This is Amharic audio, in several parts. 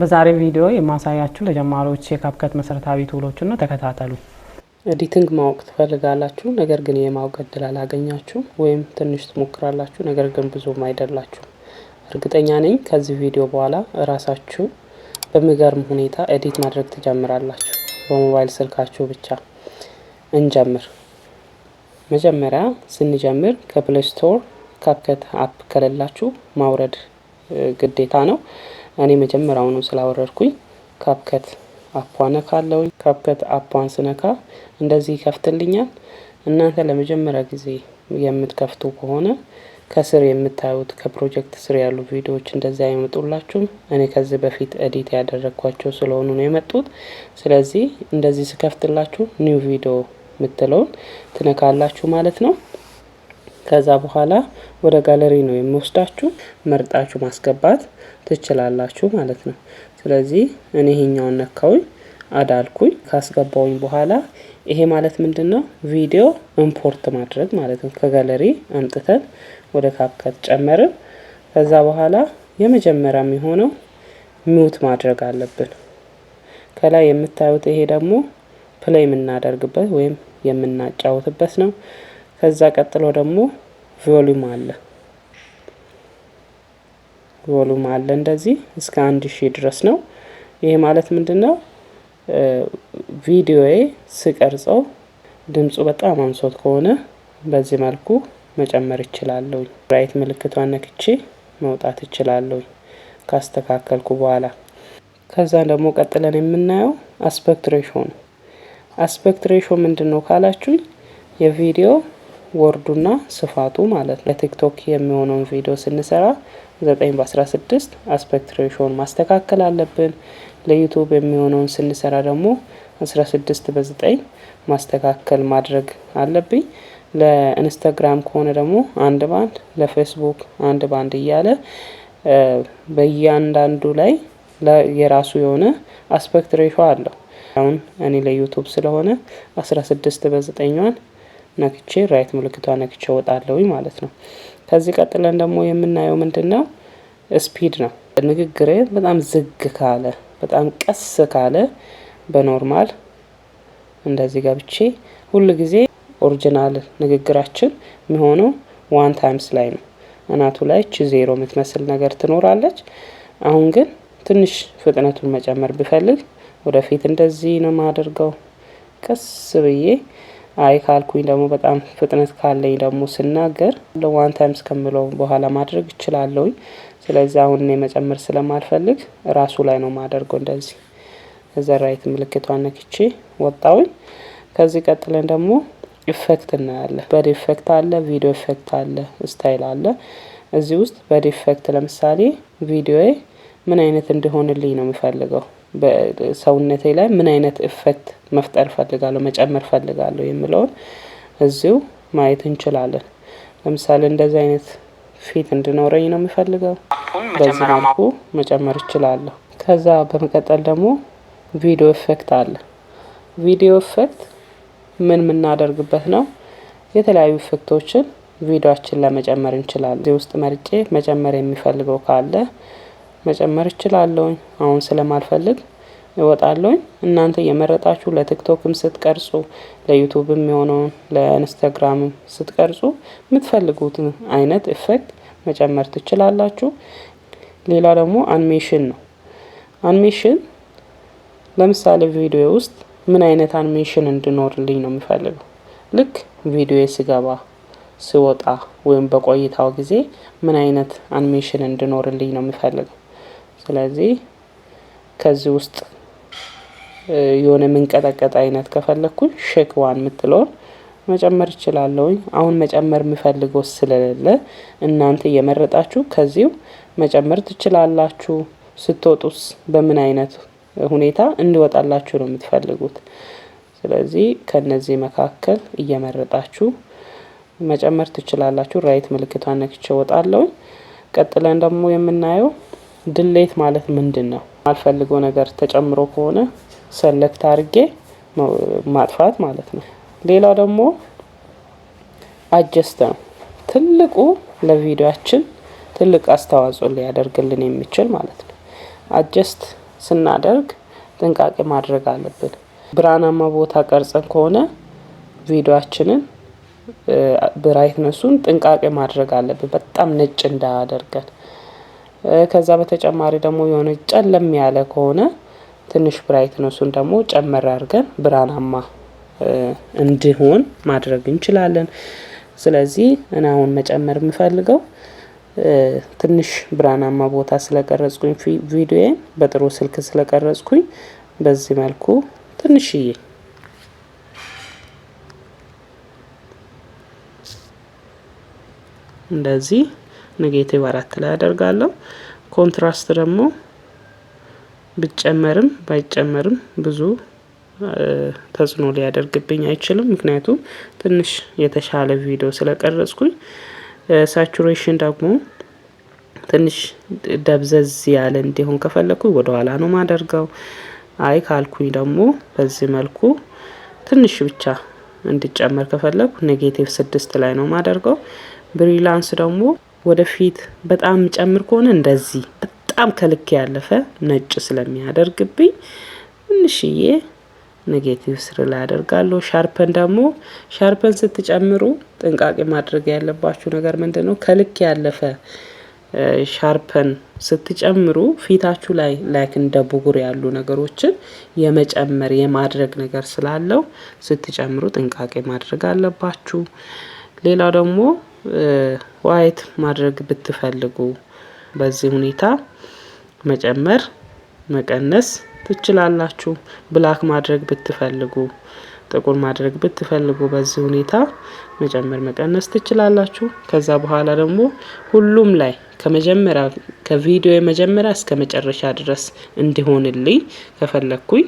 በዛሬ ቪዲዮ የማሳያችሁ ለጀማሪዎች የ CapCut መሰረታዊ tool ኦችን ነው። ተከታተሉ። Editing ማወቅ ትፈልጋላችሁ፣ ነገር ግን የማወቅ እድል አላገኛችሁም፣ ወይም ትንሽ ትሞክራላችሁ፣ ነገር ግን ብዙም አይደላችሁም። እርግጠኛ ነኝ ከዚህ ቪዲዮ በኋላ እራሳችሁ በሚገርም ሁኔታ edit ማድረግ ትጀምራላችሁ በሞባይል ስልካችሁ ብቻ። እንጀምር። መጀመሪያ ስንጀምር ከ Play Store CapCut app ከሌላችሁ ማውረድ ግዴታ ነው። እኔ መጀመሪያውኑ ስላወረድኩኝ CapCut app ኧን ነካለሁኝ። CapCut app ኧን ስነካ እንደዚህ ይከፍትልኛል። እናንተ ለመጀመሪያ ጊዜ የምትከፍቱ ከሆነ ከስር የምታዩት ከፕሮጀክት ስር ያሉ ቪዲዮዎች እንደዚህ አይመጡላችሁም። እኔ ከዚህ በፊት edit ያደረግኳቸው ስለሆኑ ነው የመጡት። ስለዚህ እንደዚህ ስከፍትላችሁ new video የምትለውን ትነካላችሁ ማለት ነው። ከዛ በኋላ ወደ ጋለሪ ነው የሚወስዳችሁ። መርጣችሁ ማስገባት ትችላላችሁ ማለት ነው። ስለዚህ እኔ ይሄኛውን ነካውኝ add አልኩኝ። ካስገባውኝ በኋላ ይሄ ማለት ምንድን ነው? ቪዲዮ import ማድረግ ማለት ነው። ከጋለሪ አምጥተን ወደ CapCut ጨመርን። ከዛ በኋላ የመጀመሪያ የሚሆነው mute ማድረግ አለብን። ከላይ የምታዩት ይሄ ደግሞ play የምናደርግበት ወይም የምናጫውትበት ነው። ከዛ ቀጥሎ ደግሞ volume አለ። Volume አለ እንደዚህ እስከ 1000 ድረስ ነው። ይሄ ማለት ምንድን ነው? ቪዲዮዬ ስቀርጸው ድምፁ በጣም አንሶት ከሆነ በዚህ መልኩ መጨመር እችላለሁ። Right ምልክቷን ነክቼ መውጣት እችላለሁ ካስተካከልኩ በኋላ። ከዛ ደግሞ ቀጥለን የምናየው aspect ratio ነው። Aspect ratio ምንድን ነው ካላችሁኝ የቪዲዮ ወርዱና ስፋቱ ማለት ነው። ለ TikTok የሚሆነውን ቪዲዮ ስንሰራ 9 በ16 aspect ratio ን ማስተካከል አለብን። ለ YouTube የሚሆነውን ስንሰራ ደግሞ 16 በ9 ማስተካከል ማድረግ አለብኝ። ለ Instagram ከሆነ ደግሞ 1 በ1፣ ለፌስቡክ 1 በ1 እያለ በእያንዳንዱ ላይ የራሱ የሆነ aspect ratio አለው። አሁን እኔ ለ YouTube ስለሆነ 16 በ9ኟን ነክቼ right ምልክቷን ነክቼ እወጣለሁኝ ማለት ነው። ከዚህ ቀጥለን ደግሞ የምናየው ምንድን ነው? Speed ነው። ንግግሬ በጣም ዝግ ካለ፣ በጣም ቀስ ካለ በ normal እንደዚህ ገብቼ ሁል ጊዜ original ንግግራችን የሚሆነው one times ላይ ነው። አናቱ ላይ እቺ ዜሮ የምትመስል ነገር ትኖራለች። አሁን ግን ትንሽ ፍጥነቱን መጨመር ብፈልግ ወደፊት እንደዚህ ነው የማደርገው። ቀስ ብዬ አይ ካልኩኝ ደግሞ በጣም ፍጥነት ካለኝ ደግሞ ስናገር one times ከምለው በኋላ ማድረግ እችላለሁኝ። ስለዚህ አሁን እኔ መጨመር ስለማልፈልግ ራሱ ላይ ነው የማደርገው እንደዚህ። እዛ right ምልክቷን ነክቼ ወጣሁኝ። ከዚህ ቀጥለን ደግሞ effect እናያለን። Body effect አለ፣ video effect አለ፣ style አለ። እዚህ ውስጥ body effect ለምሳሌ ቪዲዮዬ ምን አይነት እንዲሆንልኝ ነው የምፈልገው፣ በሰውነቴ ላይ ምን አይነት effect መፍጠር እፈልጋለሁ፣ መጨመር እፈልጋለሁ የሚለውን እዚሁ ማየት እንችላለን። ለምሳሌ እንደዚህ አይነት ፊት እንዲኖረኝ ነው የምፈልገው። በዚህ መልኩ መጨመር እችላለሁ። ከዛ በመቀጠል ደግሞ video effect አለ። Video effect ምን የምናደርግበት ነው? የተለያዩ effect ኦችን ቪዲዮአችን ላይ መጨመር እንችላለን። እዚህ ውስጥ መርጬ መጨመር የሚፈልገው ካለ መጨመር እችላለሁኝ። አሁን ስለማልፈልግ እወጣለሁኝ። እናንተ የመረጣችሁ ለ TikTok ም ስትቀርጹ፣ ለ YouTube ም የሆነውን ለ Instagram ም ስትቀርጹ የምትፈልጉትን አይነት effect መጨመር ትችላላችሁ። ሌላ ደግሞ አኒሜሽን ነው። አኒሜሽን ለምሳሌ ቪዲዮ ውስጥ ምን አይነት አኒሜሽን እንዲኖርልኝ ነው የምፈልገው? ልክ ቪዲዮ ስገባ፣ ስወጣ ወይም በቆይታው ጊዜ ምን አይነት አኒሜሽን እንዲኖርልኝ ነው የምፈልገው? ስለዚህ ከዚህ ውስጥ የሆነ ምንቀጠቀጥ አይነት ከፈለግኩኝ shake one የምትለውን መጨመር እችላለሁኝ። አሁን መጨመር የምፈልገው ስለሌለ እናንተ እየመረጣችሁ ከዚሁ መጨመር ትችላላችሁ። ስትወጡስ በምን አይነት ሁኔታ እንዲወጣላችሁ ነው የምትፈልጉት? ስለዚህ ከነዚህ መካከል እየመረጣችሁ መጨመር ትችላላችሁ። Right ምልክቷን ነክቼ እወጣለሁኝ። ቀጥለን ደግሞ የምናየው delete ማለት ምንድን ነው? የማልፈልገው ነገር ተጨምሮ ከሆነ select አድርጌ ማጥፋት ማለት ነው። ሌላው ደግሞ adjust ነው። ትልቁ ለቪዲዮአችን ትልቅ አስተዋጽኦ ሊያደርግልን የሚችል ማለት ነው። Adjust ስናደርግ ጥንቃቄ ማድረግ አለብን። ብርሃናማ ቦታ ቀርጸን ከሆነ ቪዲዮአችንን brightness ኡን ጥንቃቄ ማድረግ አለብን፣ በጣም ነጭ እንዳያደርገን። ከዛ በተጨማሪ ደግሞ የሆነ ጨለም ያለ ከሆነ ትንሽ brightness ኡን ደግሞ ጨመር አድርገን ብርሃናማ እንዲሆን ማድረግ እንችላለን። ስለዚህ እኔ አሁን መጨመር የምፈልገው ትንሽ ብርሃናማ ቦታ ስለቀረጽኩኝ፣ ቪዲዮዬን በጥሩ ስልክ ስለቀረጽኩኝ፣ በዚህ መልኩ ትንሽዬ እንደዚህ -4 ላይ አደርጋለሁ። Contrast ደግሞ ቢጨመርም ባይጨመርም ብዙ ተጽዕኖ ሊያደርግብኝ አይችልም። ምክንያቱም ትንሽ የተሻለ ቪዲዮ ስለቀረጽኩኝ። Saturation ደግሞ ትንሽ ደብዘዝ ያለ እንዲሆን ከፈለኩኝ ወደ ኋላ ነው ማደርገው። አይ ካልኩኝ ደግሞ በዚህ መልኩ ትንሽ ብቻ እንዲጨመር ከፈለኩ -6 ላይ ነው ማደርገው። Brilliance ደግሞ ወደፊት በጣም ጨምር ከሆነ እንደዚህ በጣም ከልክ ያለፈ ነጭ ስለሚያደርግብኝ ትንሽዬ -3 ላይ አደርጋለሁ። Sharpen ደግሞ፣ sharpen ስትጨምሩ ጥንቃቄ ማድረግ ያለባችሁ ነገር ምንድነው? ከልክ ያለፈ sharpen ስትጨምሩ ፊታችሁ ላይ like እንደ ብጉር ያሉ ነገሮችን የመጨመር የማድረግ ነገር ስላለው ስትጨምሩ ጥንቃቄ ማድረግ አለባችሁ። ሌላው ደግሞ white ማድረግ ብትፈልጉ በዚህ ሁኔታ መጨመር መቀነስ ትችላላችሁ። Black ማድረግ ብትፈልጉ፣ ጥቁር ማድረግ ብትፈልጉ በዚህ ሁኔታ መጨመር መቀነስ ትችላላችሁ። ከዛ በኋላ ደግሞ ሁሉም ላይ ከመጀመሪያ፣ ከቪዲዮ የመጀመሪያ እስከ መጨረሻ ድረስ እንዲሆንልኝ ከፈለኩኝ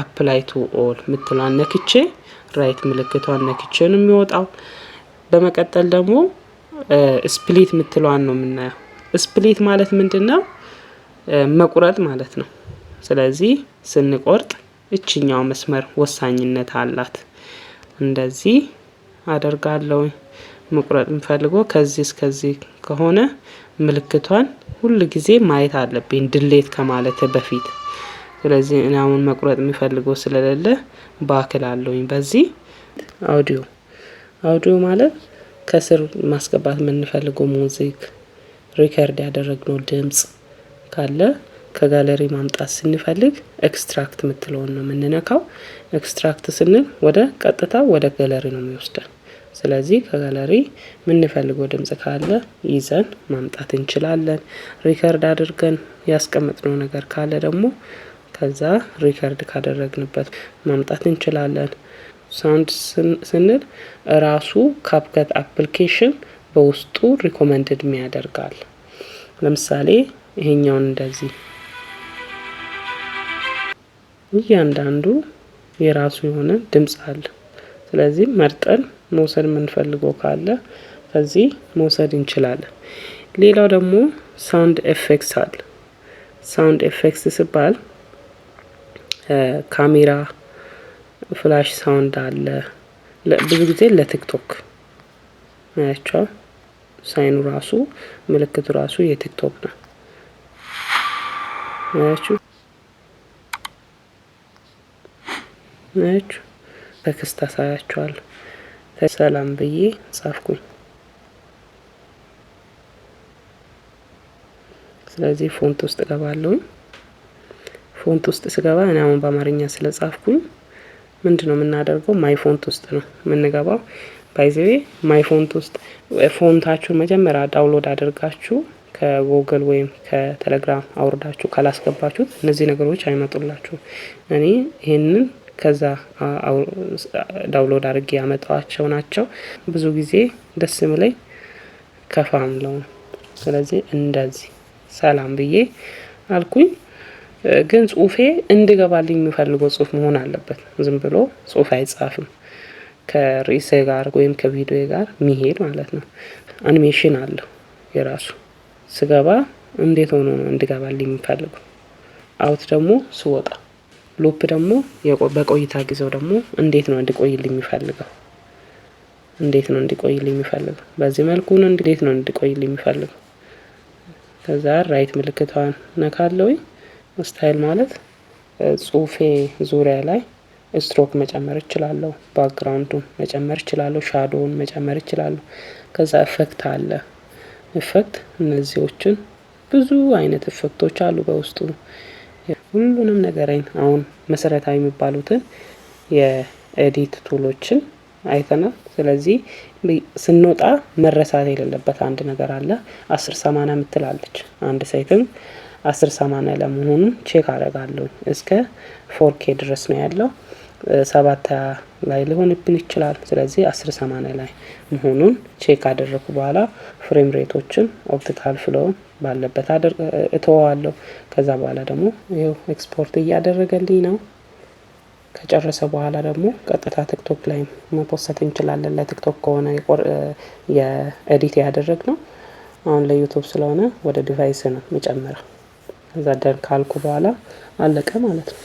apply to all ምትሏን ነክቼ፣ right ምልክቷን ነክቼ ነው የሚወጣው። በመቀጠል ደግሞ split ምትለዋን ነው የምናየው። Split ማለት ምንድነው? መቁረጥ ማለት ነው። ስለዚህ ስንቆርጥ እችኛው መስመር ወሳኝነት አላት። እንደዚህ አደርጋለሁ። መቁረጥ የምፈልገው ከዚህ እስከዚህ ከሆነ ምልክቷን ሁል ጊዜ ማየት አለብኝ delete ከማለት በፊት። ስለዚህ እኔ አሁን መቁረጥ የሚፈልገው ስለሌለ back እላለሁኝ። በዚህ audio፣ audio ማለት ከስር ማስገባት የምንፈልገው music፣ record ያደረግነው ድምጽ ካለ ከጋለሪ ማምጣት ስንፈልግ extract የምትለውን ነው የምንነካው። Extract ስንል ወደ ቀጥታ ወደ ጋለሪ ነው የሚወስደን። ስለዚህ ከጋለሪ የምንፈልገው ድምጽ ካለ ይዘን ማምጣት እንችላለን። Record አድርገን ያስቀመጥነው ነገር ካለ ደግሞ ከዛ record ካደረግንበት ማምጣት እንችላለን። Sound ስንል ራሱ CapCut application በውስጡ recommended የሚያደርጋል። ለምሳሌ ይሄኛውን እንደዚህ እያንዳንዱ የራሱ የሆነ ድምጽ አለ። ስለዚህ መርጠን መውሰድ የምንፈልገው ካለ ከዚህ መውሰድ እንችላለን። ሌላው ደግሞ sound effects አለ። Sound effects ሲባል camera flash sound አለ። ብዙ ጊዜ ለ TikTok ያቸው sign ኡ ራሱ፣ ምልክቱ ራሱ የ TikTok ነው። አያችሁ፣ አያችሁ፣ text አሳያችኋለሁ። ሰላም ብዬ ጻፍኩኝ። ስለዚህ font ውስጥ እገባለሁኝ። Font ውስጥ ስገባ እኔ አሁን በአማርኛ ስለጻፍኩኝ ምንድነው የምናደርገው? My font ውስጥ ነው የምንገባው። By the way፣ my font ውስጥ font ኣችሁን መጀመሪያ download አድርጋችሁ ከጎግል ወይም ከቴሌግራም አውርዳችሁ ካላስገባችሁት እነዚህ ነገሮች አይመጡላችሁም። እኔ ይህንን ከዛ download አድርጌ ያመጣኋቸው ናቸው። ብዙ ጊዜ ደስ የሚለኝ ከፋምለው ነው። ስለዚህ እንደዚህ ሰላም ብዬ አልኩኝ። ግን ጽሁፌ እንዲገባልኝ የሚፈልገው ጽሁፍ መሆን አለበት። ዝም ብሎ ጽሁፍ አይጻፍም። ከርዕሴ ጋር ወይም ከቪዲዮ ጋር የሚሄድ ማለት ነው። አኒሜሽን አለው የራሱ። ስገባ እንዴት ሆኖ ነው እንዲገባልኝ የሚፈልገው? Out ደግሞ ስወጣ፣ loop ደግሞ በቆይታ ጊዜው ደግሞ እንዴት ነው እንዲቆይልኝ የሚፈልገው? እንዴት ነው እንዲቆይልኝ የሚፈልገው? በዚህ መልኩ ነው። እንዴት ነው እንዲቆይልኝ የሚፈልገው? ከዛ right ምልክቷን ነካለሁኝ። Style ማለት ጽሁፌ ዙሪያ ላይ ስትሮክ መጨመር እችላለሁ፣ background ኡን መጨመር እችላለሁ፣ shadow ውን መጨመር እችላለሁ። ከዛ effect አለ። Effect እነዚዎችን ብዙ አይነት effect ኦች አሉ በውስጡ። ሁሉንም ነገሬን አሁን መሰረታዊ የሚባሉትን የ edit tool ኦችን አይተናል። ስለዚህ ስንወጣ መረሳት የሌለበት አንድ ነገር አለ። 1080 የምትላለች አንድ setting 1080 ለመሆኑን check አደርጋለሁ። እስከ 4K ድረስ ነው ያለው። 7 ላይ ሊሆንብን ይችላል። ስለዚህ 1080 ላይ መሆኑን check ካደረኩ በኋላ frame rate ኦችን optical flow ውን ባለበት እተወዋለሁ። ከዛ በኋላ ደግሞ ይኸው ኤክስፖርት እያደረገልኝ ነው። ከጨረሰ በኋላ ደግሞ ቀጥታ TikTok ላይ መፖሰት እንችላለን። ለ TikTok ከሆነ የ edit ያደረግነው፣ አሁን ለ YouTube ስለሆነ ወደ device ነው የሚጨምረው። ከዛ done ካልኩ በኋላ አለቀ ማለት ነው።